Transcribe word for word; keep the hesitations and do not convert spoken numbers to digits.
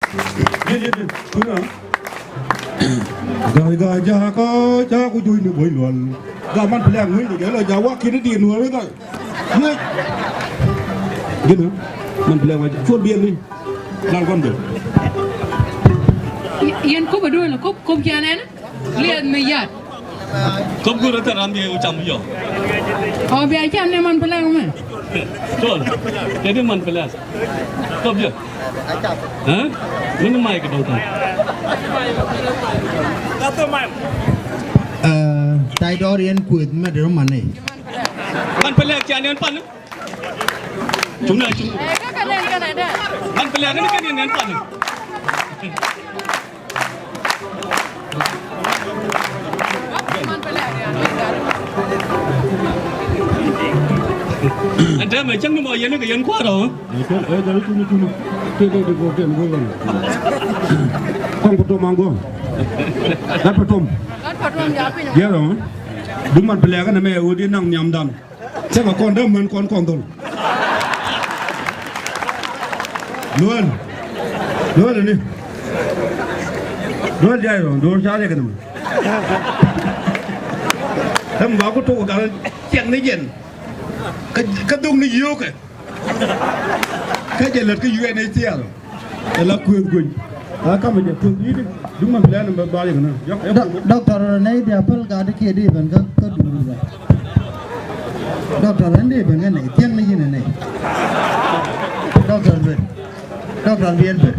Yet, yet, yet. Kuna. Gaa, gaa, jakä, jakä ku juɔ̱cni buɔ̱ny luɔl. Gaa man piliak ŋuini, gaa lɔ jakä wakiɛn di nuɔri gaa. Ŋuic. Gina. Man piliak ma. Fuɔl biɛl ni. Lal kɔn bɛ. Yɛn kop a duɔl, kop, kop kian ɛn. Liɛth mi yat. Kop gurɛ thil ram diɛ wä cam yɔ. Ɔ bia cam ni man piliak mɛ. Tol. Kɛ di man piliak. Kop jɛ. Hä? Mini mic dɔŋ kan. Ɛ, tay dɔɔr yɛn kueth mɛ dee rɔ man ni. Man pɛ lɛk ca nɛn pan. Cung na cung. Man pɛ lɛk ni kɛ nɛn pan. Ɛn tɛmɛ cäŋ ni mɔ yɛn ni kɛ yɛn kua̱r ɔ. Ɛ, tɛmɛ cäŋ ni mɔ yɛn ni kɛ yɛn kua̱r ɔ. Tɛmɛ cäŋ ni mɔ yɛn ni kɛ yɛn kua̱r ɔ. Kɔn pɛ tom an guɔ. Gat pɛ tom. Gat pɛ tom ya piny. Yɛrɛ ɔ. Duk man pɛ lɛk ni mɛ ɣöö di naŋ nhiamdan. Cɛ kɛ kɔn dee män kɔn kɔn dhol. Luel. Luel ni. Luel diay rɔ, do̱r ca riɛk ni mɛ. Ɛm ba ku tok gal ciɛk ni jɛn. Kä, kä dhok ni yio̱o̱kɛ. Kä jɛ lät kä U N H C R. Ɛ la kuëth guny. A kamɛ jɛ kuëth yi̱t. Duŋ man plan bä bal yɛ kɛ na. Dɔktɔr nɛy diaal päl gat kiɛ di ben kä, kä duur bä. Dɔktɔr ɛn di ben kä nɛy, thiäŋ ni ji̱n ɛ nɛy. Dɔktɔr ben. Dɔktɔr biɛl ben.